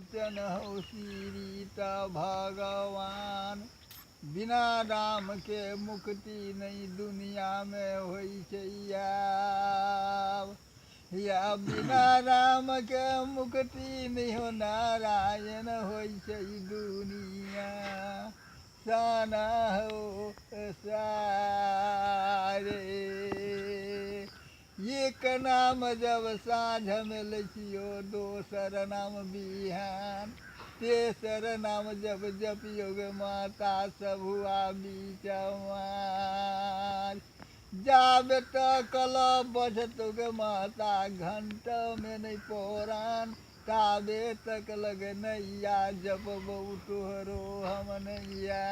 कंचन हो सीता भगवान। बिना रामके मुक्ति नहि दुनियामे होइ छै आब। या बिना रामके मुक्ति नहि हो नारायण होइ छै दुनिया साना हो सारे। एक नाम जब साँझमे लै छियौ, दोसर नाम बिहान, तेसर नाम जब जपियौ गे माता सभुआ बीचमा। जाबे तक बजतौ गे माता घंटमे नहि पौरान, ताबे तक लग नैया जपबौ तोहरो हम नैया।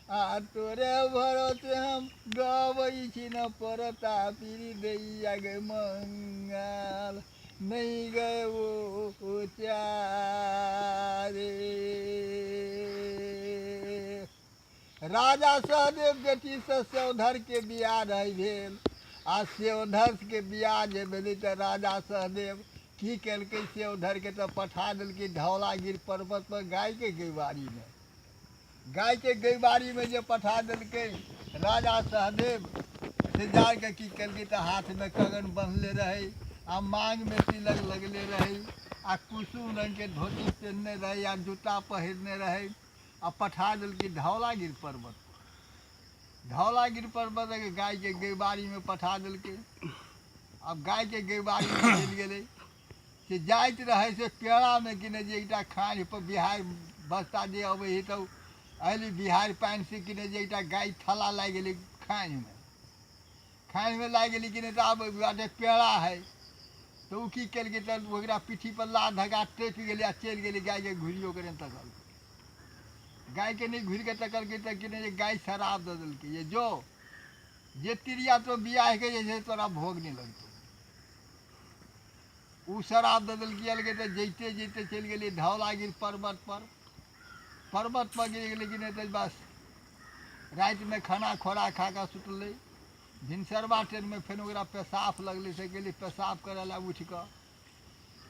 आ तोरे भरोसे हम गबै छी न परता पीरी दैया गे मंगल नहि गो चारे। राजा सहदेव बेटीसँ सेवधरके बियाह रहि भेल। आ सेवधरके बियाह जे भेलै तऽ राजा सहदेव की केलकै, सेवधरके तऽ पठा देलकै धौलागिर पर्वत पर गायके गैवारीमे। गायके गैवारीमे जे पठा देलकै राजा सहदेव, से जाके की केलकै तऽ हाथमे कगन बन्हले रहै आ माँगमे तिलक लगले रहै आ कुसुम रङ्गके धोती पहिरने रहै आ जूता पहिरने रहै आ पठा देलकै धौलागिर पर्वत पर। धौलागिर पर्वत गायके गैवारीमे पठा देलकै। आब गायके गैवारीमे चलि गेलै से जाइत रहै से पेड़ामे कि नहि जे एकटा खाँझ पर बिहार बस्ता जे अबै हइ तऽ अयली बिहार पानि से कि नहि जे एकटा गाय थला लागि गेलै खाँझमे। खाँझमे लागि गेलै कि नहि तऽ आब बाटे पेड़ा हइ तऽ ओ की केलकै तऽ ओकरा पीठी पर लाद धक्का टपि गेलै आ चलि गेलै। गायके घुरियो कऽ नहि तकलकै, गायके नहि घुरि कऽ तकलकै तऽ कि नहि जे गाय शराब दऽ देलकै जे जो जे तिरिया तो बियाहके जे छै तोरा भोग नहि लगतौ। ओ शराब दऽ देलकै अलगे तऽ जैते जैते चलि गेलै धौलागिर पर्वत पर। पर्वत पर गेलै कि नहि तऽ बस रातिमे खाना खोरा खा कऽ सुतलै। भिनसरवा ट्रेनमे फेर ओकरा पेशाब लगलै से गेलै पेशाब करै लए। उठि कऽ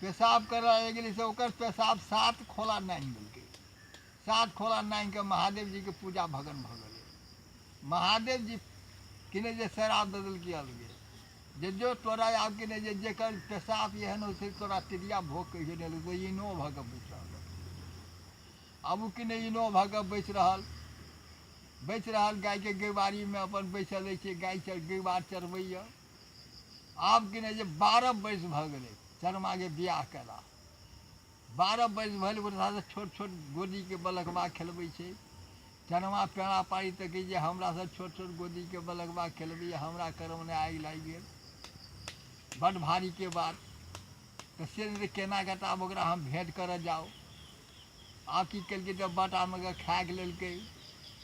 पेशाब करै लए गेलै से ओकर पेशाब 7 खोला नाङ्गि देलकै। 7 खोला नाङ्गि कऽ महादेव जीके पूजा भगन भऽ गेलै। महादेव जी कि नहि जे शराब दऽ देलकै अलगे जे जो तोरा आब कि नहि जे जेकर पेशाब एहन होइ छै तोरा तिरिया भोग कहियो नहि लगतौ। इनो भऽ कऽ बैस रहल। आब ओ कि नहि इनो भऽ कऽ बैस रहल, बैस रहल गायके गैवारीमे अपन बैसल अछि, गाय चर गैवार चरबैए। आब कि नहि जे 12 वर्ष भऽ गेलै चरमाके बियाह कयला। 12 वर्ष भेल ओकरा छोट छोट गोदीके बलकबा खेलबै छै। चरमा पेड़ा पाड़ी तऽ कहै जे हमरा से छोट छोट गोदीके बलकबा खेलबैए, हमरा कर्ममे आगि लागि गेल, बड्ड भारीके बात। तऽ से नहि केना कऽ तऽ आब ओकरा हम भेँट करऽ जाउ। आब की केलकै तऽ बाटामे कऽ खाए लेलकै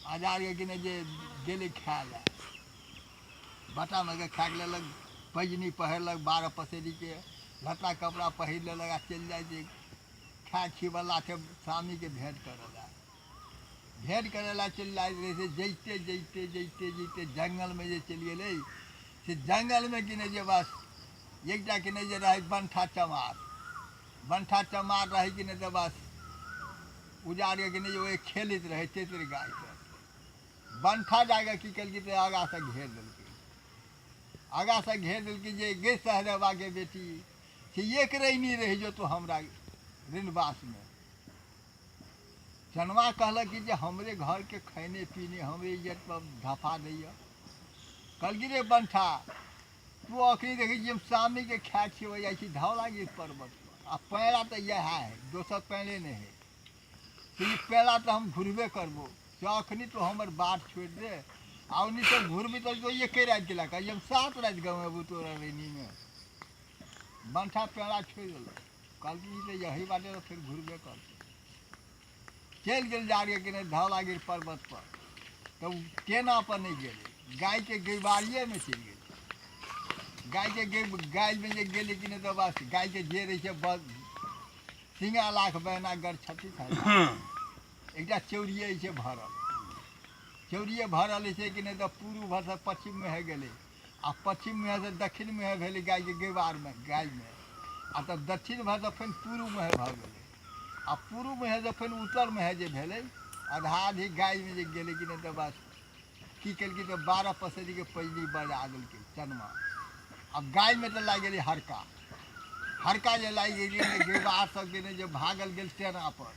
आ जाके कि नहि जे गेलै खाए लए। बाटामे कऽ खाए लेलक, पैजनी पहिरलक, 12 पसेरीके लत्ता कपड़ा पहिर लेलक आ चलि जाइ छै खाए खीबला छै स्वामीके भेँट करऽ लए। भेँट करै लए चलि जाइत रहै से जैते जैते जैते जैते जङ्गलमे जे चलि गेलै से जङ्गलमे कि नहि जे बस एकटा कि नहि जे रहै बंठा चमार। बंठा चमार रहै कि नहि तऽ बस उजाड़के कि नहि जे ओहि खेलैत रहै तेतरि गाछसँ। बंठा जाके की केलकै तऽ आगाँसँ घेर देलकै। आगाँसँ घेर देलकै जे गे सहदेवाके बेटी से एक रैनी रहि जेतौ हमरा ऋणवासमे। चनवा कहलक कि जे हमरे घरके खैने पीने हमरे इज्जत पर धफा दैए। कहलकै रे बंठा तू अखनी देखै छी हम सामनेके खाए खिबै जाइ छी धौलागिर पर्वत पर आ पैरा तऽ इएह है, दोसर पैरे नहि है, से ई पैरा तऽ हम घुरबे करबो, से अखनी तू हमर बाट छोड़ि दे आ ओनी से घुरबी तऽ तो एके राति गेला कहिए हम 7 राति गमेबू तोरा रैनीमे। बंठा पैरा छोड़ि देलक, कहलकै ई तऽ यही बाटे तऽ फेर घुरबे करतै। चलि गेल जाके कि नहि धौलागिर पर्वत पर तऽ ओ केना पर नहि गेलै, गायके गैवारिएमे चलि गेलै। गायके गै गायमे जे गेलै कि नहि तऽ बस गायके जे रहै छै बस सिंगा लाख बहना गर 36 एकटा चौरिए छै भरल, चौरिए भरल छै कि नहि तऽ पूर्व भरसँ पश्चिम मुँहे गेलै आ पश्चिम मुँहेसँ दक्षिण मुँहे भेलै गायके गैवारमे गायमे आ तब दक्षिण भरसँ फेर पूर्व मुँहे भऽ गेलै। आ पूर्व मुँहे जे फेर उत्तर मुँहे जे भेलै, आधा आधी गायमे जे गेलै कि नहि, तऽ बस की केलकै तऽ 12 पसेरीके पैनी बजा देलकै चनमा। आब गायमे तऽ लागि गेलै हरका। हरका जे लागि गेलै, गेबार सबके ने जे भागल गेल टेना पर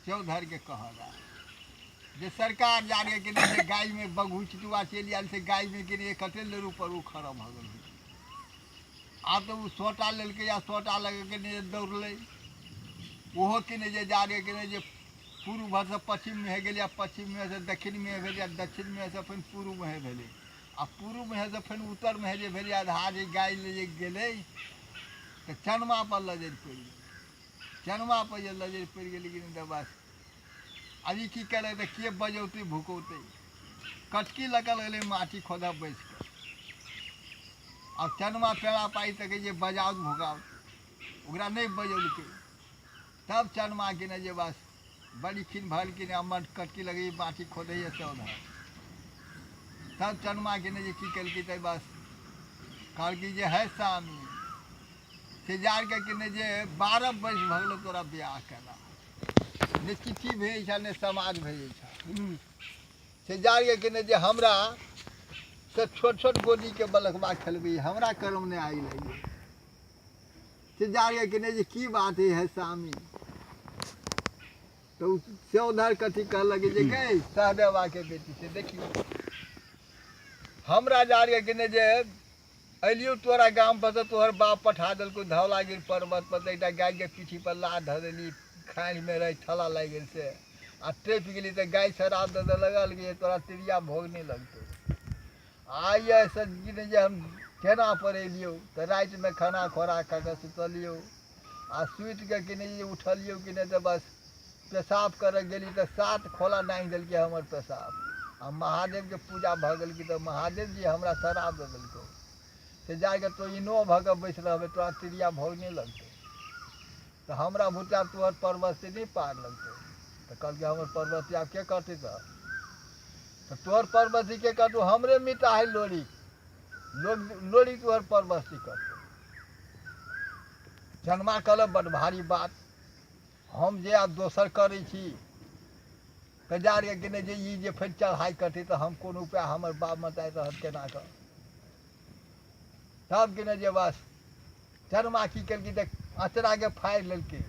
चौधरके कहल जे सरकार जाने कि नहि जे गायमे बघू चितुआ चलि आयल से गायमे कि नहि कते लेर ऊपर ओ खड़ा भऽ गेल। आब तऽ ओ सोटा लेलकै आ सोटा लऽ कऽ नहि दौड़लै ओहो कि नहि जे जाने कि नहि जे पूर्व भरसँ पश्चिम मुँहे गेलै आ पश्चिम मुँहेसँ दक्षिण मुँहे भेलै आ दक्षिण मुँहेसँ फेर पूर्व मुँहे भेलै आ पूर्व मुँहेसँ फेर उत्तर मुँहे जे भेलै, आधा जे गाय ले जे गेलै तऽ चनमापर लजरि पड़ि गेलै। चनमापर जे लजरि पड़ि गेलै कि नहि तऽ बस आब ई की करै तऽ के बजौतै भुकौतै? कटकी लऽ कऽ लगलै माटि खोदऽ बैस कऽ। आब चनमा पेड़ा पाइ तकै जे बजाओत भुकाओत, ओकरा नहि बजौलकै। तब चनमा कि नहि जे बस बड़ी खिन भल कि नहि अम्मर कटकी लगै माटि खोदैए से उधर। तब चनमा कि नहि जे की केलकै तऽ बस कहलकै जे है स्वामी, से जाड़के कि नहि जे 12 वर्ष भऽ गेलौ तोरा बियाह केला, ने चिट्ठी भेजै छह ने समाज भेजै छह, से जाड़के कि नहि जे हमरा से छोट छोट गोदीके बलखबा खेलबै, हमरा करम नहि आगि लागि गेल। से जाड़के कि नहि जे की बात है है स्वामी? तऽ ओ से उधर कथी कहलक जे गै सहदेवाके बेटी, से देखियौ हमरा जाड़के कि नहि जे अयलियौ तोरा गाम पर तऽ तोहर बाप पठा देलकौ धौलागिर पर्वत पर, तऽ एकटा गायके पीठी पर लाद धऽ देली, खाँड़िमे रहै थला लागि गेल से आ टपि गेली तऽ गाय शराब दऽ दऽ लगल कि तोरा तिरिया भोग नहि लगतौ। आइ से कि नहि जे हम केना पर एलियौ तऽ रातिमे खाना खोराक खा कऽ सुतलियौ आ सुति कऽ कि नहि जे उठलियौ कि नहि तऽ बस पेशाब करऽ गेली तऽ 7 खोला नाँघि देलकै हमर पेशाब आ महादेवके पूजा भऽ गेल कि तऽ महादेव जी हमरा शराब दऽ देलकौ से जाके तो इनो भऽ कऽ बैस रहबै, तोरा तिरिया भोग नहि लगतौ, तऽ हमरा भुतिया तोहर पर्वत से नहि पार लगतौ। तऽ कहलकै हमर पर्वत आब के करतै? तऽ तोहर पर्वती के करतौ? हमरे मिटा है लोरी, लोग लोरी तोहर पर्वती करतौ। जन्मा कहलक बड भारी बात, हम जे आब दोसर करै छी तऽ जा रे कि नहि जे ई जे फेर चढ़ाइ करतै तऽ हम कोन उपाय, हमर बाप मताइ रहत केना कऽ? तब कि नहि जे बस चरमा की केलकै तऽ अँचराके फाड़ि लेलकै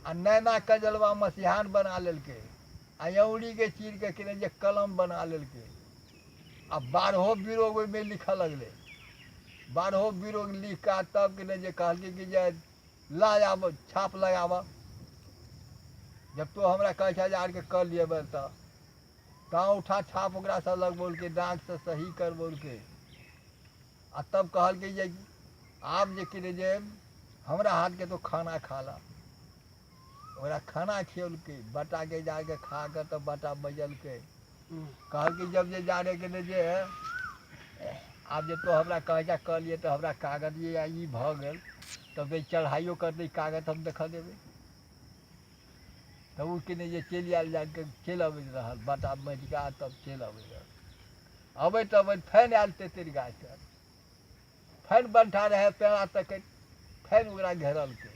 आ नैना कजलवा मसिहान बना लेलकै आ अँउरीके चीर कऽ कि नहि जे कलम बना लेलकै आ 12 बिरोग ओहिमे लिखऽ लगलै। 12 बिरोग लिख कऽ तब कि नहि जे कहलकै कि जे ला आब छाप लगाबऽ, जब तो हमरा कहै छै आरके कऽ लियबै तऽ उठा छाप ओकरासँ लगबौलकै, डाकसँ सही करबौलकै आ तब कहलकै जे आब जे कि जे हमरा हाथके तो खाना खा ला। ओकरा खाना खियौलकै, बटाके जाके खा कऽ तब बटा बजलकै, कहलकै जब जे जा रे के जे आब जे तो हमरा कहै छै कऽ लिए तऽ हमरा कागज ये ई भऽ गेल, तब तऽ चढ़ाइयो करतै कागज हम देखऽ देबै। तब ओ कि नहि जे चलि आयल, जाके चलि अबैत रहल बटा मटिका, तब चलि अबैत रहल। अबैत अबैत फेन आयल तेतरि गाछ तर, फेन बंठा रहै पेड़ा तकैत, फेन ओकरा घेरलकै,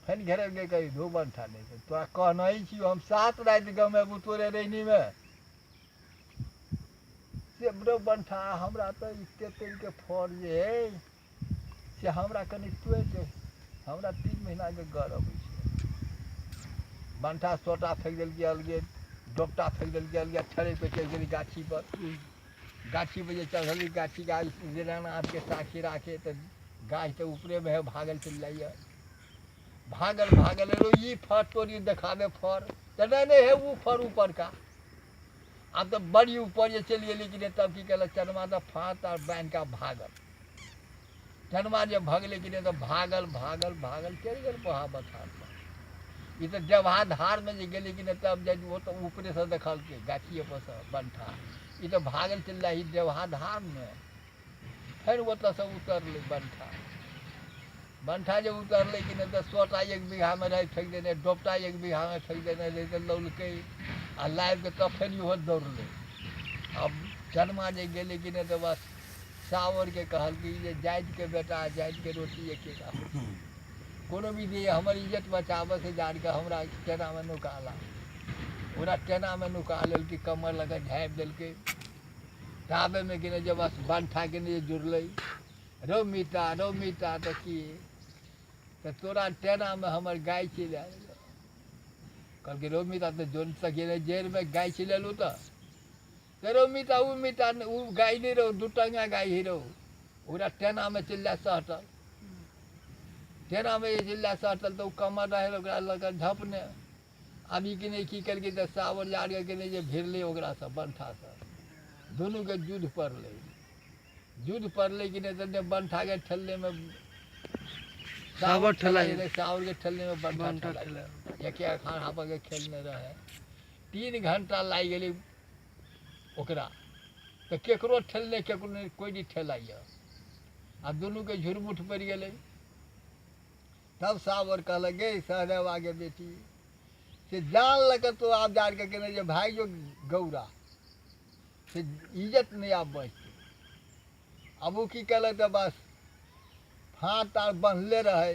फेन घेरलकै, कही धो बंठा नहि तोरा कहनहि छियौ हम 7 राति गमेबू तोरे रैनीमे। से रौ बंठा, हमरा तऽ ई तेतरिके फड़ जे हइ से हमरा कनि तोड़ि दे, हमरा 3 महीनाके गर अबै छै। बंठा सोटा फेक देलकै अलगे, डोपटा फेक देलकै अलगे, छड़े पे चढ़ि गेलै गाछी पर। गाछी पर जे चढ़ल गाछी गाछ दीनानाथके साक्षी राखे तऽ गाछ तऽ ऊपरेमे है, भागल चलि जाइए। भागल भागल एलो, ई फड़ तोड़ी देखाबे फड़ तऽ नहि नहि हे ओ फड़ ऊपरका। आब तऽ बड़ी ऊपर जे चलि गेली कि नहि, तब की केलक चनमा तऽ फाँत आर बान्हि कऽ भागल। चनमा जे भगलै कि नहि तऽ भागल भागल भागल चलि गेल बोहा बथान पर। ई तऽ देवहा धारमे जे गेलै कि नहि, तब जे ओ तऽ ऊपरेसँ देखलकै गाछिए पर सँ बंठा, ई तऽ भागल चलि जाइ देवहा धारमे। फेर ओतऽसँ उतरलै बंठा। बंठा जे उतरलै कि नहि तऽ सोटा 1 बीघामे रहै फेक देने, डोपटा 1 बीघामे फेक देने रहै तऽ लौलकै आ लाबिके तब फेर इहो दौड़लै। आब चनमा जे गेलै कि नहि तऽ बस सावरके कहलकै जे जातिके बेटा जातिके रोटी एकेटा होइ छै। कोनो भी जे हमर इज्जत बचाबऽ से जानिकऽ हमरा टेनामे नुका ला। ओकरा टेनामे नुका लेलकै, कमर लऽ कऽ झाँपि देलकै। ताबेमे कि ने जे बस बंठा कि ने जे जुड़लै, रौ मीता रौ मीता, तऽ की तऽ तोरा टेनामे हमर गाय चलि आयल। कहलकै रौ मीता, तऽ जोन तऽ गेलै जड़िमे गाय चलि एलहुँ तऽ रौ मीता, ओ मीता ओ गाय नहि रौ, दू टंगा गाय ही रौ, ओकरा टेनामे चलि जा सहटल। टेनामे जे चलि जा सहटल तऽ ओ कमर रहै ओकरा लऽ कऽ झपने। आब ई कि नहि की केलकै तऽ सावर जाड़के कि नहि जे भिड़लै ओकरासँ बंठासँ, दुनूके युद्ध पड़लै। युद्ध पड़लै कि नहि तऽ बंठाके ठेलनेमे सावर ठेला गेलै, सावरके ठेलनेमे बंठा ठेला गेलै। एके अखाड़ा पर के खेलने रहै। 3 घंटा लागि गेलै ओकरा, तऽ केकरो ठेलने केकरो नहि, कोइ नहि ठेलाइए। आ दुनूके झुरमुठ पड़ि गेलै। तब सावर कहलक, गे सहदेवाके बेटी, से जान लऽ कऽ तो आब जान कऽ केने जे भाइ जो गौरा, से इज्जत नहि आब बचतै। आब ओ की केलक तऽ बस फाँट तार बन्हले रहै,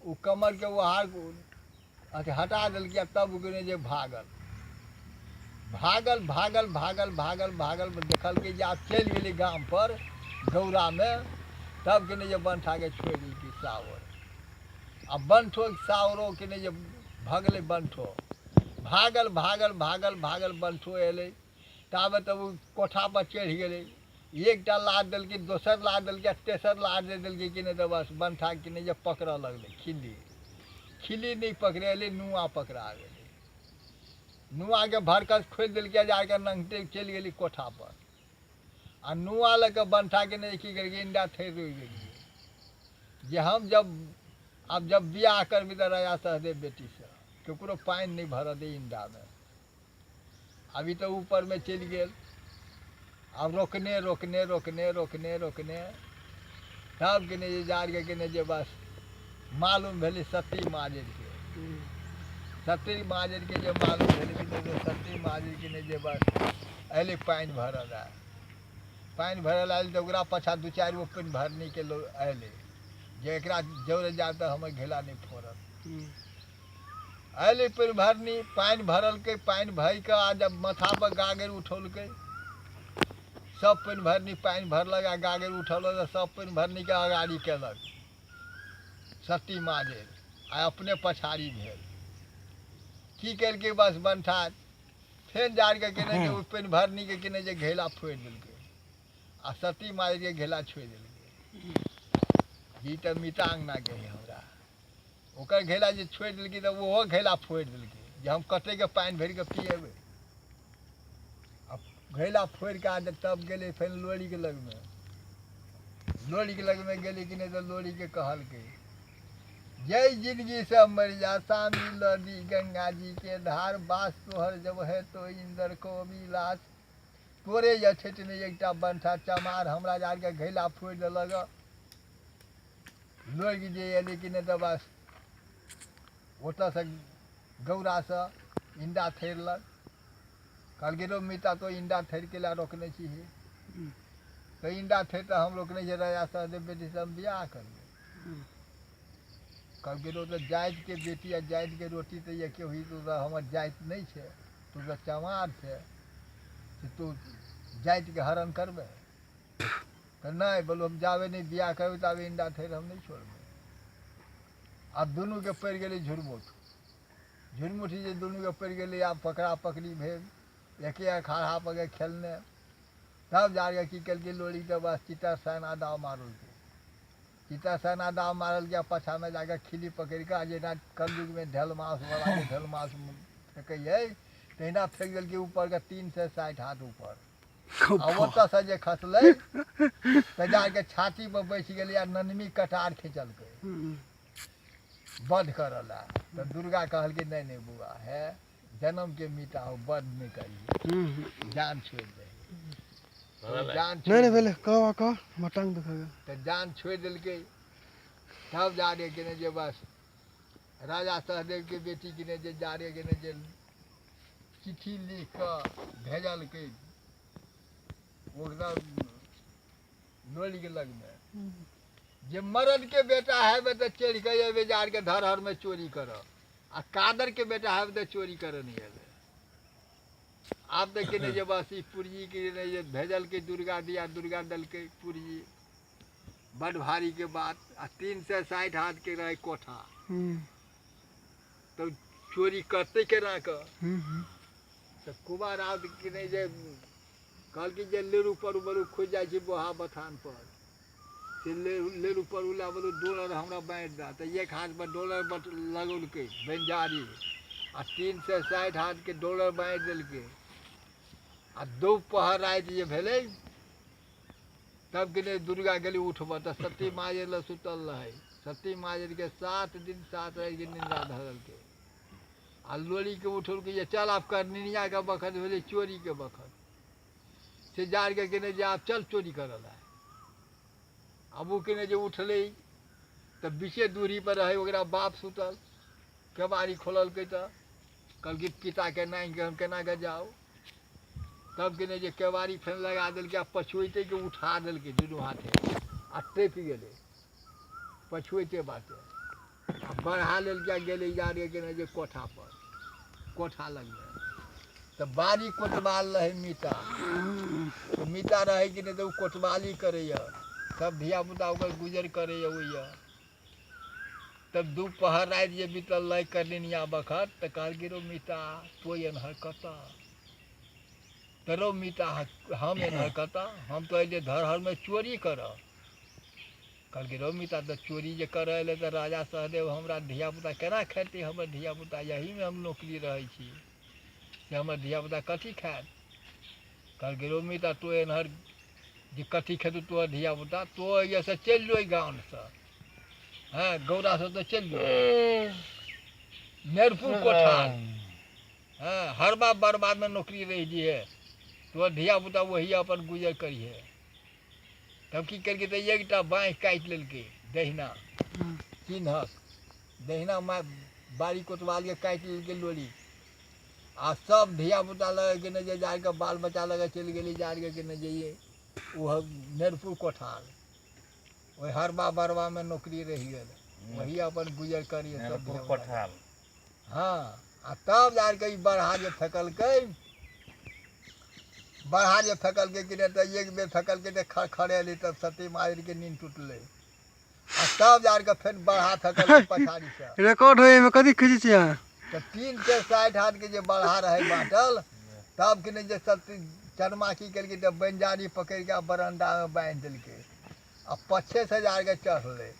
ओ कमरके ओ हार अथी हटा देलकै। आ तब ओ केने जे भागल भागल भागल भागल भागल भागल, देखलकै जे आब चलि गेलै गामपर गौरामे। तब केने जे बंठाके छोड़ि देलकै सावर। आ बंठो सावरो केने जे भगलै, बंठो भागल भागल भागल भागल, बंठो एलै ताबे तब ओ कोठापर चढ़ि गेलै। एकटा लाद देलकै, दोसर लाद देलकै, आ तेसर लाद दे देलकै कि नहि तऽ बस बंठा कि नहि जे पकड़ऽ लगलै खिल्ली। खिल्ली नहि पकड़ेलै, नुआ पकड़ा गेलै। नुआके भरकस खोलि देलकै, जाके नंगटे चलि गेलै कोठापर। आ नुआ लऽ कऽ बंठाके नहि की केलकै, इंडा थैर रोइ गेलियै जे हम जब आब जब बियाह करबै तऽ राजा सहदेव बेटीसँ ककरो पानि नहि भरऽ दे इंडामे। अभी तऽ ऊपरमे चलि गेल। आब रोकने रोकने रोकने रोकने रोकने तब कि नहि जे जाड़के कि नहि जे बस मालूम भेलै सती माजरिके। सती माजरिके जे मालूम भेलै कि नहि, सती माजरिके नहि जे बस अयलै पानि भरऽ लए। पानि भरऽ लए आयल तऽ ओकरा पाछाँ दू चारि गो पानि भरनीके लोक अयलै जे एकरा जरे जायब तऽ हमर घैला नहि फोड़त। अयलै पानि भरनी, पानि भरलकै, पानि भरि कऽ आ जब माथापर गागरि उठौलकै, सब पानि भरनी पानि भरलक आ गागरि उठौलक तऽ सब पानि भरनीके अगाड़ी केलक सती माजरि आ अपने पछाड़ी भेल। की केलकै बस बंठा फेर जाड़के केने जे ओहि पानि भरनीके केने जे घैला फोड़ि देलकै आ सती माजरिके घैला छोड़ि देलकै। ई तऽ मीता अङ्गनाके हइ हमरा। ओकर घैला जे छोड़ि देलकै तऽ ओहो घैला फोड़ि देलकै जे हम कतेकके पानि भरि कऽ पिएबै। आ घैला फोड़ि कऽ आ तब गेलै फेर लोरीके लगमे। लोरीके लगमे गेलै कि नहि तऽ लोरीके कहलकै, जय जिंदगी से मरि जा सामी लदी गंगा जी के धार, बास तोहर जब है तो इंदर को अभिलाष, तोरे अछैत नहि एकटा बंठा चमार हमरा जाके घैला फोड़ि देलक। लोकि जे एलै कि नहि तऽ बस ओतऽसँ गौरासँ इण्डा थैरलक। कहलकै रौ मीता, तो इण्डा थैर के लए रोकने छी? तऽ इण्डा थैर तऽ हम रोकने छियै, राजा सहदेव बेटीसँ हम बियाह करबै। कहलकै रौ तऽ जातिके बेटी आ जातिके रोटी तऽ एके होई, तू तऽ हमर जाति नहि छै, तू तऽ चमार छै, से तू जातिके हरण करबै? तऽ नहि बोलू, हम जाबे नहि बियाह करबै ताबे इण्डा थैर हम नहि छोड़बै। आब दुनूके पड़ि गेलै झुरमुठ। झुरमुठ जे दुनूके पड़ि गेलै, आब पकड़ा पकड़ी भेल, एके अखाड़ा पर के खेलने। तब जाके की केलकै लोरी तऽ बस चितर सेना दाव मारलकै। चितर सेना दाव मारलकै आ पाछाँमे जाके खिल्ली पकड़ि कऽ जेना कलयुगमे ढेल मासवला जे ढेल मास फेकै तहिना फेक देलकै ऊपरके 360 हाथ ऊपर। आ ओतऽसँ जे खसलै तऽ जाके छाती पर बैस गेलै आ ननमी कटार खिंचलकै वध करऽ लए। तऽ दुर्गा कहलकै, नहि नहि बौआ, हे जन्म के मीता हो, वध नहि करिहे, जान छोड़ि दे। जान नहि नहि भेलै, कह कह, हमर टांग दुखा गेल। तऽ जान छोड़ि देलकै। तब जाके केने जे बस राजा सहदेव के बेटी केने जे जारे केने जे चिट्ठी लिख कऽ भेजलकै ओकरा लोरीके लगमे जे मरद के बेटा हेबै तऽ चढ़ि कऽ अयबै जाड़के धरहरमे चोरी करऽ, आ कादर के बेटा हेबै तऽ चोरी करऽ नहि अयबै। आब तऽ कि नहि जे बस ई पुर्जीके नहि जे भेजलकै दुर्गा दिया, दुर्गा देलकै पुर्जी, बड भारीके बात। आ 360 हाथके रहै कोठा, तऽ चोरी करतै केना कऽ? तऽ कुमार राउत कि नहि जे कहलकै जे लेरू परू बरू खोजि जाइ छै बोहा बथान पर, से लेरू परू ला बोलू डॉलर हमरा बाँटि दऽ। तऽ एक हाथमे डॉलर बट लगौलकै बनिजारी, आ 360 हाथके डॉलर बाँटि देलकै। आ दोपहर राति जे भेलै तब कि नहि दुर्गा गेली उठबऽ, तऽ सती माजर लग सुतल रहै। सती माजरके 7 दिन 7 रातिके निंदा धरलकै। आ लोरीके उठौलकै जे चल आब करनियाके बखत भेलै चोरीके बखत, से जाड़के कि नहि जे आब चल चोरी करऽ लए। आब ओ कि नहि जे उठलै तऽ बीचे दूरी पर रहै ओकरा बाप सुतल, केबाड़ी खोललकै तऽ कहलकै पिताके नाङ्गिके हम केना कऽ जाउ। तब कि नहि जे केबाड़ी फेर लगा देलकै आ पछुएते के उठा देलकै दुनू हाथे आ टपि गेलै पछुएते बाटे, आ बढ़ा लेलकै आ गेलै जाड़के कि नहि जे कोठा पर, कोठा लगमे। तऽ बाड़ी कोतवाल रहै मीता, तऽ मीता रहै कि नहि तऽ ओ कोतवाली करैए, सब धियापुता ओकर गुजर करैए ओइए। तब दुपहर राति जे बीतल रहै करनिया बखत, तऽ कहलकै रौ मीता तो एनहर कतऽ? तऽ रौ मीता हम एनहर कतऽ? हम तऽ अयलियै धरहरमे चोरी करऽ। कहलकै रौ मीता तऽ चोरी जे करऽ एलै तऽ राजा सहदेव हमरा धियापुता केना खेतै? हमर धियापुता यहीमे हम नौकरी रहै छी, से हमर धियापुता कथी खायत? कहलकै रौ मीता तो एनहर जे कथी खेतौ तोहर धियापुता? तो एहिसँ चलि जो एहि गामसँ, हँ गौरासँ तऽ चलि जो नेरपुर कोठार, हँ हरबा बरबादमे नौकरी रहि दिहे, तोहर धियापुता वही अपन गुजर करिहे। तब की केलकै तऽ एकटा बाँहि काटि लेलकै दहिना चिन्हक, दहिना बाड़ी कोतवालके काटि लेलकै लोरी। आ सब धियापुता लग कि नहि जे जाके बाल बच्चा लग चलि गेली जाके कि नहि जे ओ नेरपुर कोठार ओहि हरबा बरबामे नौकरी रहि गेल, वही अपन गुजर करिए सब धियापुता। हँ आ तब जाके ई बरहा जे फेकलकै, बरहा जे फेकलकै कि नहि तऽ एक बेर फेकलकै तऽ खड़खड़ेली, तब सती मारिके नींद टूटलै। आ तब जाके फेर बरहा फेकलकै पछाड़ीसँ। रिकॉर्ड होइए एहिमे कथी खींचै छी अहाँ? तऽ 360 हाथके जे बरहा रहै बाँटल, तब कि नहि जे सती चरमा की केलकै तऽ बनिजारी पकड़िके आ बरण्डामे बान्हि देलकै आ पछेसँ जाके चढ़लै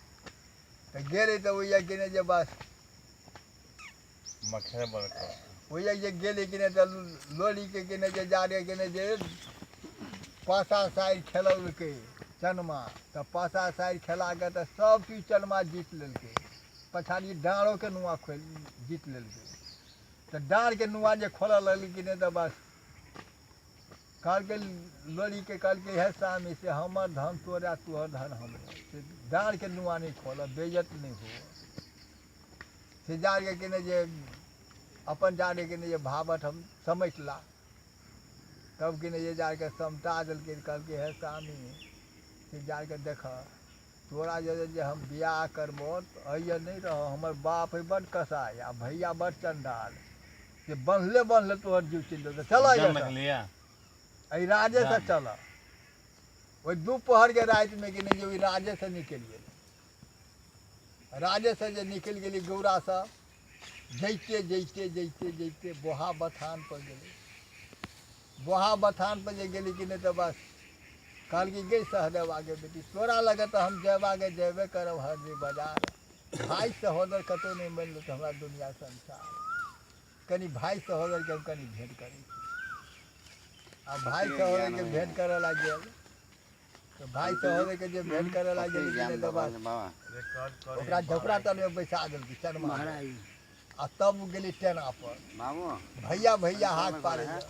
तऽ गेलै तऽ ओहिया कि नहि जे बस ओहिया जे गेलै कि नहि तऽ लोरीके कि नहि जे जाके कि नहि जे पासा साइड खेलौलकै चनमा, तऽ पासा साइड खेलाके तऽ सब चीज चनमा जीत लेलकै। पछाड़ी डाँड़ोके नुआ खोलि जीत लेलकै। तऽ डाँड़के नुआ जे खोलऽ लगलै कि नहि तऽ बस कहलकै लोरीके, कहलकै हे स्वामी से हमर धन तोरा तोहर धन हमरे, से डाँड़के नुआ नहि खोलऽ, बेइज्जत नहि हो। से जाके कि नहि जे अपन जाके कि नहि जे भावट हम समेट ला, तब कि नहि जे जाके समटा देलकै। कहलकै हे स्वामी से जाके देखऽ तोरा जे जे हम बियाह करबो तऽ अइए नहि रह, हमर बाप है बड कसाइ आ भैया बड चंडाल, से बन्हले बन्हले तोहर जीव चलि जेतौ, चल एहि राजेसँ चल। ओहि दुपहरके रातिमे कि नहि जे ओहि राजेसँ निकलि गेलै, राजेसँ जे निकलि गेली गौरासँ जैते जैते जैते जैते बोहा बथान पर गेलै। बोहा बथान पर जे गेली कि नहि तऽ बस कहलकै गै सहदेवाके बेटी तोरा लगे तऽ हम जयबाके जयबे करब हरदी बाजार, भाय सहोदर कतहु नहि मिलल तऽ हमरा दुनिया संसार, कनि भाय सहोदरके हम कनि भेंट करै छी। आ भाय सहोदरके भेंट करऽ लागि गेल तऽ भाय सहोदरके जे भेंट करऽ लागि गेल कि नहि तऽ बस ओकरा झोपड़ा तरमे बैसा देलकै चरमा, आ तब ओ गेली टेना पर, भैया भैया हाथ पाड़ैए,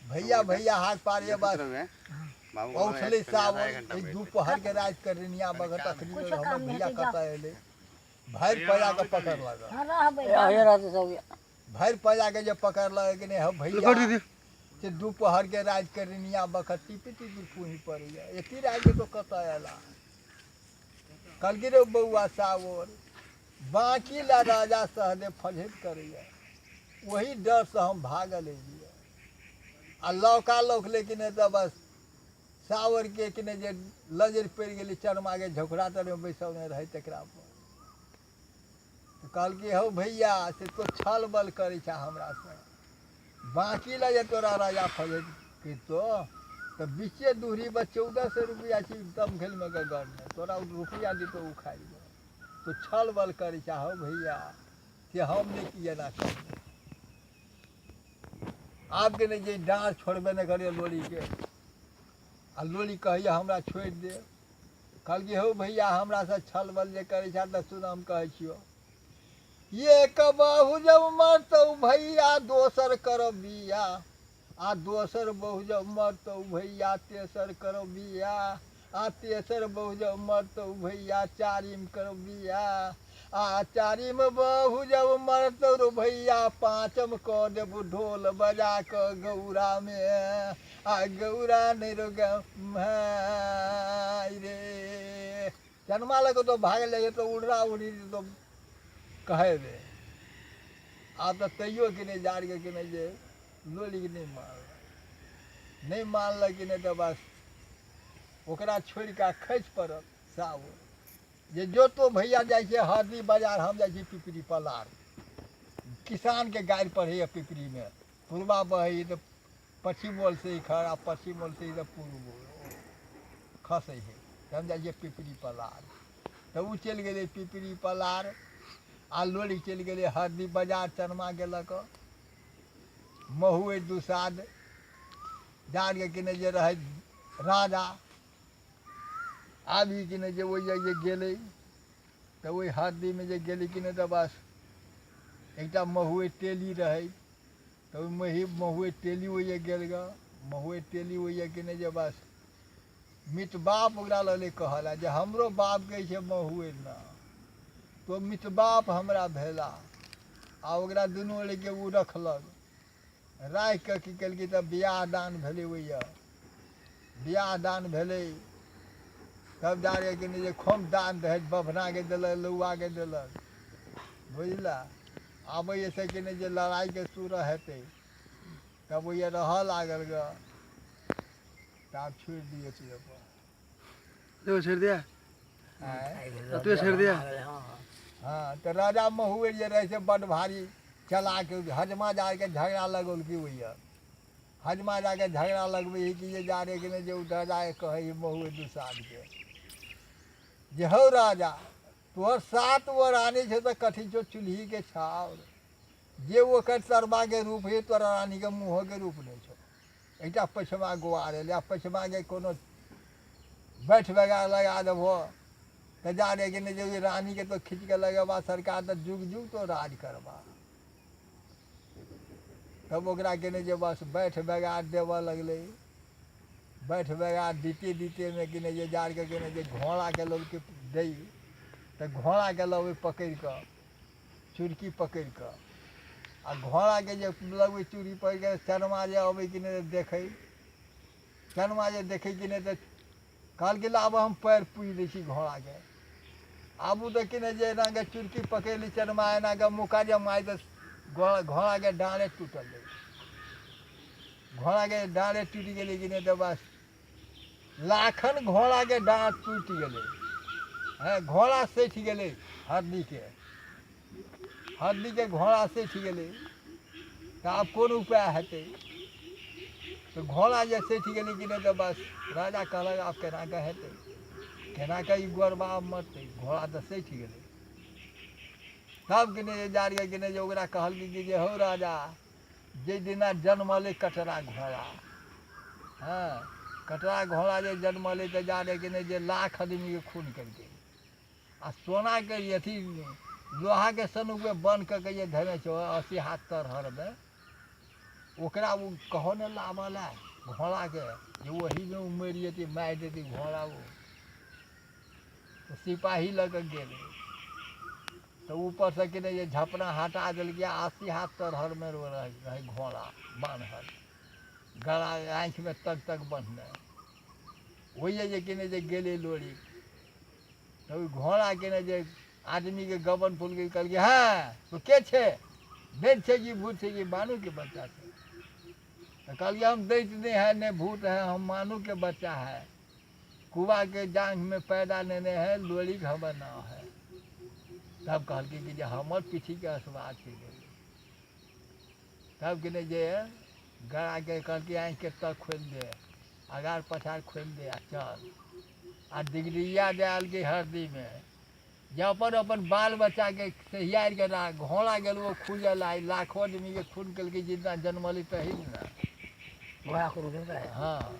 भैया भैया हाथ पाड़ैए, बस उठलै सावन एहि दुपहरके राति के रिनिया बगत अखनी हमर भैया कतऽ एलै, भरि पैरा के पकड़ लागल, भरि पैरा के जे पकड़लक कि नहि हौ भैया से दुपहर के राति के रिनिया बखत टिपी टिपी फूही पड़ैए, एती राति के तो कतऽ अयला। कहलकै रे बौआ सावर, बाँकी ला राजा सहदेव फझैत करैए, ओही डरसँ हम भागल एलियै। आ लौका लौक लेकिन तऽ बस सावरके कि नहि जे लजरि पड़ि गेलै चरमाके झोकरा तरमे बैसौने रहै तकरा पर। तऽ कहलकै हौ भैया, से तो छल बल करै छह हमरासँ, बाँकी लए जे तोरा राजा फजैत करितो तऽ बीचे दूरी पर 1400 रुपैआ छी दमखेलमे के गढ़ने, तोरा ओ रुपैआ दितौ उखाड़ि कऽ। तो छल बल करै छह हौ भैया, से हम नहि की एना करबै। आबके नहि जे डाँड़ छोड़बे नहि करैए लोरीके, आ लोरी कहैए हमरा छोड़ि दे। कहलकै हौ भैया, हमरासँ छल बल जे करै छह तऽ सुन हम कहै छियौ, एक बहु जब मरतौ भैया दोसर करब बिया, आ दोसर बहु जब मरतौ भैया तेसर करब बिया, आ तेसर बहु जब मरतौ भैया चारिम करब बिया, आ चारिम बहु जब मरतौ रो भैया पाँचम कऽ देबू ढोल बजा कऽ गौरामे, आ गौरा नहि रो भाइ रे। चनमा लग तो भागल जाइ तऽ उड़रा उड़ी तो कहेबे। आब तऽ तैयो कि नहि जाड़के कि नहि जे लोलीके नहि मानलक, नहि मानलक कि नहि तऽ बस ओकरा छोड़ि कऽ खसि पड़ल सावर जे जो तो भैया जाइ छै हरदी बाजार, हम जाइ छी पिपरी पलार। किसानके गाड़ि पढ़ैए पिपरीमे, पूर्वा बहैए तऽ पश्चिम ओलसँ इखर आ पश्चिम ओलसँ इधर पूर्व खसै हइ, तऽ हम जाइ छियै पिपरी पलार। तऽ ओ चलि गेलै पिपरी पलार आ लोरी चलि गेलै हरदी बाजार। चनमा गेलक महुए दुसाद जाड़के कि नहि जे रहै राजा आब ई कि नहि जे ओहि जे गेलै तऽ ओहि हरदीमे जे गेलै कि नहि तऽ बस एकटा महुए तेली रहै, तऽ ओहि मही महुए तेली ओहि जे गेल गऽ महुए तेली ओहि जे कि नहि जे बस मित बाप ओकरा लगलै कहऽ जे हमरो बाप कहै छै महुए ना, तो मित बाप हमरा भेला। आ ओकरा दुनू लेके ओ रखलक, राखि कऽ की केलकै तऽ बियाह दान भेलै। ओहि बियाह दान भेलै तब जा कऽ कि नहि जे खूब दान दहेज बभनाके देलक, लौआके देलक, बुझला। आब एहिसँ कि नहि जे लड़ाइके सुर हेतै तब ओहि रहऽ लागल गऽ, तऽ आब छोड़ि दियौ तू अपन। तो छोड़ि दिया। आँय? तू छोड़ि दिया। हँ, तऽ राजा महुए जे रहै से बड्ड भारी चलाक। हजमा जाके झगड़ा लगौलकै, ओहि हजमा जाके झगड़ा लगबै हइ कि जे जा रे कि नहि जे ओ राजाके कहै हइ महुए दुसाधके जे हौ राजा, तोहर 7 गो रानी छै तऽ कथी छौ चूल्हीके छाउर, जे ओकर तरबाके रूप हइ तोरा रानीके मुँहोके रूप नहि छौ। एकटा पछमा गोआर एलै आ पछमाके कोनो बैठ बगार लगा देबहो तऽ जा रे कि नहि जे रानीके तो खींच कऽ लगेबा सरकार तऽ जुग जुग तो राज करबा। तब ओकरा के नहि जे बस बैठ बगार देबऽ लगलै। बैठ बगार दिते दितेमे कि नहि जे जाड़के कि नहि जे घोड़ाके लोकके दै तऽ घोड़ाके लबै पकड़ि कऽ चुरकी पकड़ि कऽ, आ घोड़ाके जे लगबै चुरकी पकड़ि कऽ चरमा जे अबै कि नहि देखै, चरमा जे देखै कि नहि तऽ कहलकै लाबऽ हम पैर पूछि दै छी घोड़ाके। आबू तऽ कि नहि जे एनाके चुरकी पकड़ि ली चरमा एनाके मुका जे मारि तऽ घोड़ाके डाँड़े टूटल जाइ, घोड़ाके डाँड़े टूटि गेलै कि नहि तऽ बस लाखन घोड़ाके डाँड़ टूटि गेलै। हँ, घोड़ा सठि गेलै, हरदीके हरदीके घोड़ा सठि गेलै। तऽ आब कोन उपाय हेतै? तऽ घोड़ा जे सठि गेलै कि नहि तऽ बस राजा कहलक आब केना कऽ हेतै, केना कऽ ई गोरबा आब मरतै, घोड़ा तऽ सठि गेलै। तब कि नहि जे जाड़ कि नहि जे ओकरा कहलकै कि जे हौ राजा, जाहि दिना जनमलै कटरा घोड़ा, हँ कटरा घोड़ा जे जनमलै तऽ जा रे कि नहि जे लाख आदमीके खून केलकै आ सोनाके अथी लोहाके सनुकमे बन्द कऽ के जे धेने छै 80 हाथ तरहरमे, ओकरा ओ कहो ने लाबऽ लए घोड़ाके जे ओहीमे ओ मरि जेतै, मारि देतै घोड़ा ओ। तऽ सिपाही लऽ कऽ गेलै तऽ ऊपरसँ कि नहि जे झपना हटा देलकै। 80 हाथ तरहरमे रहै घोड़ा बान्हल, गला आँखिमे तक तक बन्हने। ओहि जे कि नहि जे गेलै लोरी तऽ ओहि घोड़ाके ने जे आदमीके गबन फूलके कहलकै हँ तो के छै दैत छै कि भूत छै कि मानूके बच्चा छै। तऽ कहलियै हम दैत नहि है, नहि भूत है, हम मानूके बच्चा है, कुआके जाँघमे पैदा लेने है, लोरिक हमर नाम है। तब कहलकै कि जे हमर पीठीके असवार छै। तब कि नहि जे गड़ाके कहलकै आँखिके तर खोलि दे, आगार पछाड़ खोलि दे आ चल। आ डिगडिगिया दए देलकै हरदीमे जे अपन अपन बाल बच्चाके सहियारि कऽ राख। घोड़ा गेल ओ खुजल, आइ लाखो आदमीके खून केलकै जितना जन्मलै तही ने। हँ,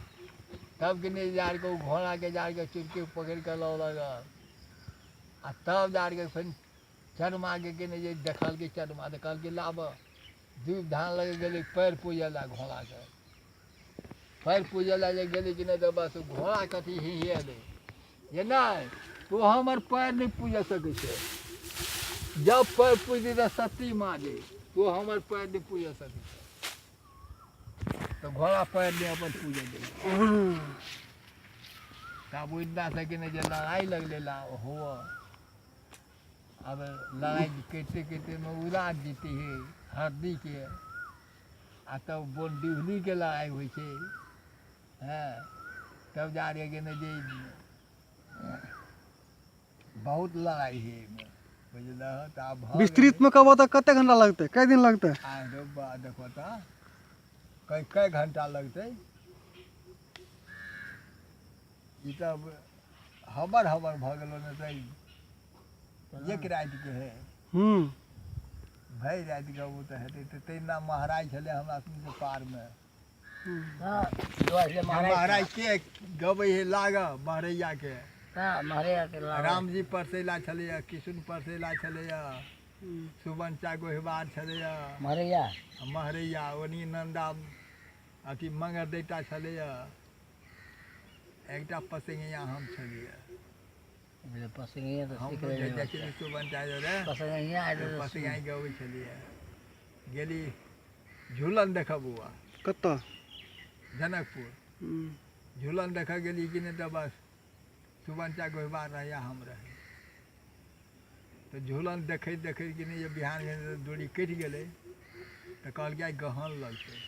तब कि नहि जाड़के ओ घोड़ाके जाड़के चुटकी पकड़ि कऽ लऽ लगल आ तब जाड़के फेर चरमाके कि नहि जे देखलकै चरमा तऽ कहलकै लाबऽ दूब धान लगे गेलै पैर पूजै लए घोड़ाके। पैर पूजै लए जे गेलै कि नहि तऽ बस घोड़ा कथी हिहिएलै जे नहि तू हमर पैर नहि पूजि सकै छै, जब पैर पूजतै तऽ सती माँ जे तू हमर पैर नहि पूजि सकै छै। तऽ घोड़ा पैर नहि अपन पूजै दै। तब ओहि दिनासँ कि नहि जे लड़ाइ लगलै ला हुअ। आब लड़ाइ करिते करितेमे उड़ा जीते है हरदीके आ तब बोनडिहलीके लड़ाइ होइ छै। हँ, तब जा रहे कि नहि जे बहुत लड़ाइ है एहिमे, बुझलह? तऽ आब भऽ गेलै। विस्तृतमे कहबो तऽ कते घंटा लगतै, कए दिन लगतै? आ रौ बा, देखो तऽ कै कै घंटा लगतै। ई तऽ हबर हबर भऽ गेलो ने तऽ एक रातिके है। भरि राति गबू तऽ हेतै। तऽ तहिना महराज छलै हमरा सबके पारमे। महाराज के गबै है लाग महरैयाके। रामजी परसैला छलैया, किशुन परसैला छलैया, सुबन चा गोहिबार छलैया, महरैया ओनी नन्दा अथी मगर दैता छलैया, एकटा पसंगैया हम छलियै। हम जाइ छलियै सुबन चा रे पसंगैया गबै छलियै। गेली झूलन देखऽ बौआ। कतऽ? जनकपुर। झूलन देखऽ गेली कि नहि तऽ बस सुबन चा गोहिबार रहैया हम रही। तऽ झूलन देखैत देखैत कि नहि जे बिहान भेल तऽ डोरी कटि गेलै। तऽ कहलकै आइ गहन लगतै।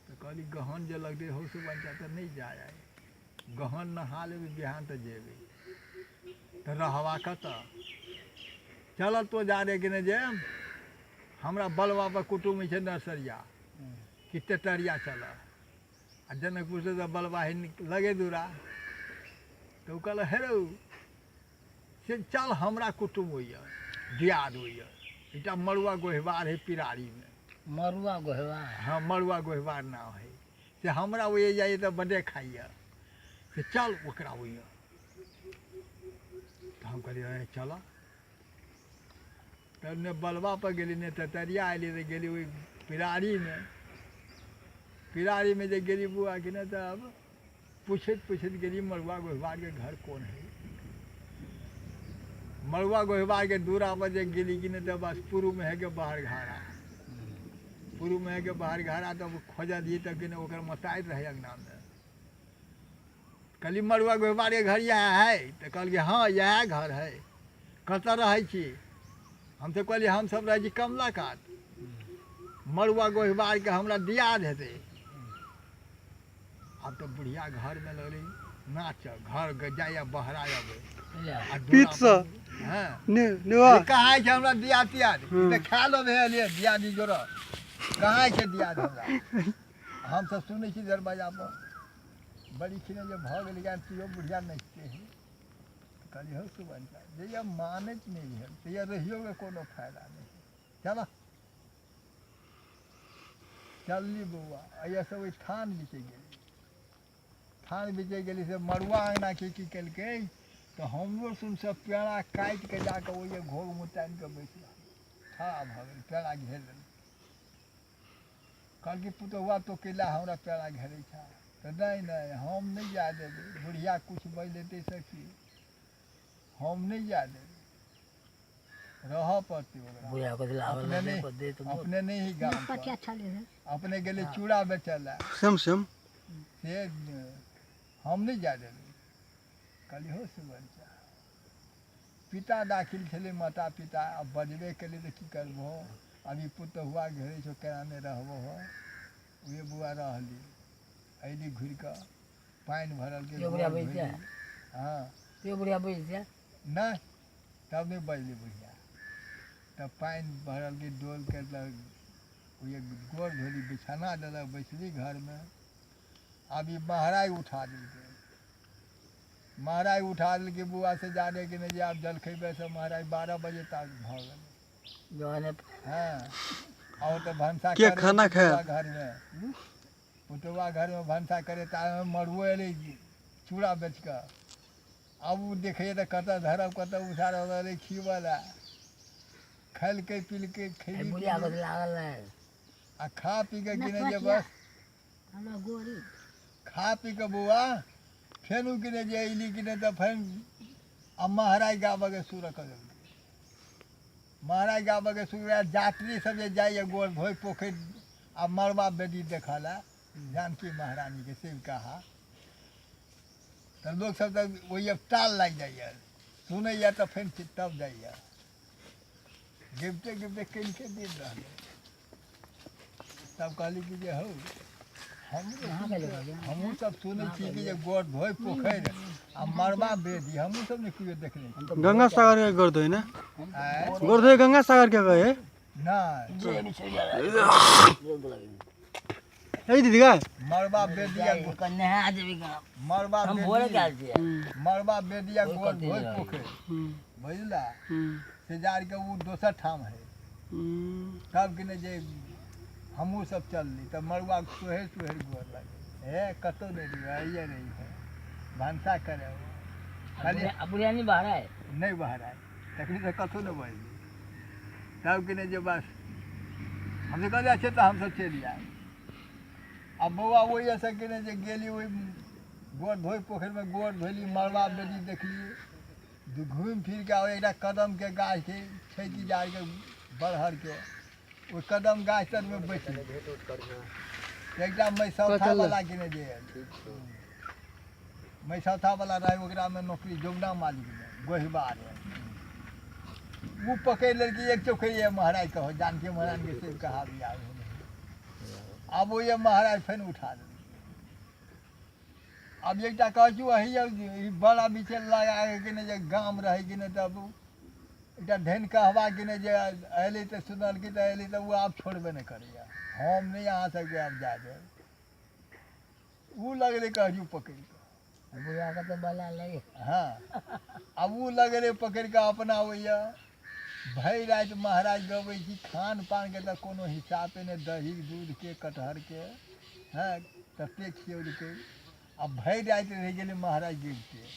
तऽ कहली गहन जे लगतै हौ सुबन चा तऽ नहि जाय, आइ गहन नहा लेबै बिहान तऽ जेबै। तऽ रहबा कतऽ? चल तो जा रे कि नहि जे हमरा बलवा पर कुटुम्ब छै नर्सरिया कि तेतरिया चल। आ जनकपुरसँ तऽ बलवा है लगे दूरा। तऽ ओ कहलक हे रौ से चल हमरा कुटुम्ब होइए दियाद होइए, एकटा मड़ुआ गोहिबार है पिरारीमे। मड़ुआ गोहिबार? हाँ, मड़ुआ गोहिबार नाम है। से हमरा ओहि जाइए तऽ बड्डे खाइए, से चल ओकरा होइए। तऽ हम कहलियै चल। तब ने बलवा पर गेली ने तेतरिया अयली तऽ गेली ओहि पिरारीमे। पिरारीमे जे गेली बौआ कि नहि तब पूछैत पूछैत गेली मड़ुआ गोहिबारके घर कोन है। मड़ुआ गोहिबारके दूरा पर जे गेली कि नहि तऽ बस पूर्वमे है के बाहर घारा, पूर्वमे है के बाहर घारा। तब खोजलियै तब कि नहि ओकर मताइत रहै अङ्गनामे। कहली मड़ुआ गोहिबारके घर इएह है? तऽ कहलकै हँ इएह घर है। कतऽ रहै छी? हम तऽ कहलियै हमसब रहै छी कमला कात, मड़ुआ गोहिबारके हमरा दियाद हेतै। आब तऽ बुढ़िया घरमे लगलै नाच, घर जाइए बहरा अबै आ पीठसँ। हँ ने कहाँ छै हमरा दियाद तियाद? ई तऽ खा लो भेल दियादी जोड़ कहाँ छै दियाद हमरा? हमसब सुनै छी दरवाजा पर बड़ी खिने जे भऽ गेलै ज्ञान तैयो बुढ़िया नाचिते है। कहलियै हौ सुबन चा, जहिया मानैत नहि भेल तहिया रहियोके कोनो फायदा नहि है। चल चलली बौआ, एहिया सब ओहि थान बिचे गेली। थान बिचे गेली से मड़ुआ अङ्गनाके की केलकै तऽ हमरो सुन सब पेड़ा काटि कऽ जाकऽ ओहि घोघ मुतानि कऽ बैस रहल, खड़ा भऽ गेल, पेड़ा घेर लेलकै। कहलकै पुतहुआ तो कैला हमरा पेड़ा घेरै छह? तऽ नहि नहि हम नहि जाय देबै, बुढ़िया किछु बाजि लेतै सखी, हम नहि जाय देबै, रहऽ पड़तै ओकरा। अपने नहि अपने नहि ही गाम पर अपने गेलै चूड़ा बेचऽ लए। सेम सेम से हम नहि जाय देबै। कहलियै हौ सुबन चा, पिता दाखिल छलै, माता पिता आब बजबे केलै तऽ की करबहो, अभी पुतहुआ घेरै छौ, केना नहि रहबहो। उहे बौआ रहली, अयली घुरि कऽ, पानि भरलकै, त्यो बुढ़िया गोड़ बजै छै? धोली। हँ। त्यो बुढ़िया बजै छै? नहि, तब नहि बजलै बुढ़िया। तब पानि भरलकै डोलके, तऽ ओहि गोड़ धोली, बिछाना देलक, बैसली घरमे। आब ई महराइ उठा देलकै, महराइ उठा देलकै बौआ से जाने कि नहि जे आब जलखैबै से महराइ 12 बजे तक भऽ गेलै। जहने। हँ, आओर तऽ भनसा के करे खाना पुतौआ खायत? घरमे, पुतौआ घरमे भनसा करे, तामे मड़ुओ एलै चूड़ा बेच कऽ। आब ओ देखैए तऽ कतऽ धरब, कतऽ उसारब, रहलै खिबऽ लए। खेलकै पिलकै, खैली बुढ़िया पीली के लागल रहै। आ खा पी कऽ कि नहि जे बस हमरा गोरी खा पी कऽ बौआ फेन ओ कि नहि जे अयली कि नहि, तऽ फेन आ महराइ गाबऽके शुरू कऽ देलकै। महराइ गाबऽके शुरू, यात्री सब जे जाइए गोड़ धोइ पोखरि आ मड़बा बेदी देखऽ लए जानकी महारानीके शिवकाहा, तऽ लोकसब तऽ ओहि ताल लागि जाइए, सुनैए तऽ फेन तब जाइए। गिबते गिबते कनिके दिन रहलै, तब कहली कि जे हौ, हमरो हमहूँ सब सुनै छी कि जे गोड़ धोइ पोखरि आ मड़बा बेदी, हमहूँ सब नहि कहियो देखने छी। गंगा सागर के गोड़ धोइ ने? आँय? गोड़ धोइ गंगा सागर के कहे? नहि। जे भी छोड़ि ए दीदी गाय। मड़बा बेदी आ नहा जेबी गाम। मड़बा हम भोरे बेदी, गेल छियै। मड़बा बेदी आ कोइ गोड़ कथी धोइ नहि। पोखरि, बुझला से जाके ओ दोसर ठाम है। तब कि नहि जे हमहूँ सब चलली, तऽ मड़ुआ सोहरि सोहरि गोर लागै हे, कतहु नहि रही, आइए रही है भनसा करे खाली। आ बुढ़िया नहि बहराय? नहि बहराय, तखनी तऽ कतहु नहि बजली। तब कि नहि जे बस हमसब कहलियै अच्छा तऽ हमसब चलि जायब। आ बौआ ओहिसँ कि नहि जे गेली, ओहि गोड़ धोइ पोखरिमे गोड़ धोली, मड़बा बेदी देखलियै, घुमि फिर कऽ एकटा कदमके गाछ छै, छै कि जाके बड़हरके ओहि कदम गाछ तरमे बैसली। एकटा मैसौथा वाला कि नहि जे मैसौथा वाला रहै, ओकरामे नौकरी जमुना मालिकमे गोहिबा रहै, ओ पकड़ि लेलकै एक चौकैया महाराज कहो जानकी महाराजके से कहावी आब। आब ओहि महाराज फेर उठा देलकै। आब एकटा कहै छी वही बड़ा बिचल लगा कि नहि जे गाम रहै कि नहि, तब एकटा ढेन कहबा कि नहि जे अयलै तऽ सुनलकै तऽ अयलै, तऽ ओ आब छोड़बे नहि करैए, हम नहि अहाँ सबके आब जाय देब। ओ लगलै कहजू पकड़ि कऽ। बुढ़िया के तऽ बला लगे। हँ, आब ओ लगलै पकड़ि कऽ अपना ओइए भरि राति महाराज गबै छी। खान पानके तऽ कोनो हिसाबे नहि, दही दूधके कटहरके हँ तते खियौलकै, आ भरि राति रहि गेलै महाराज गिरते।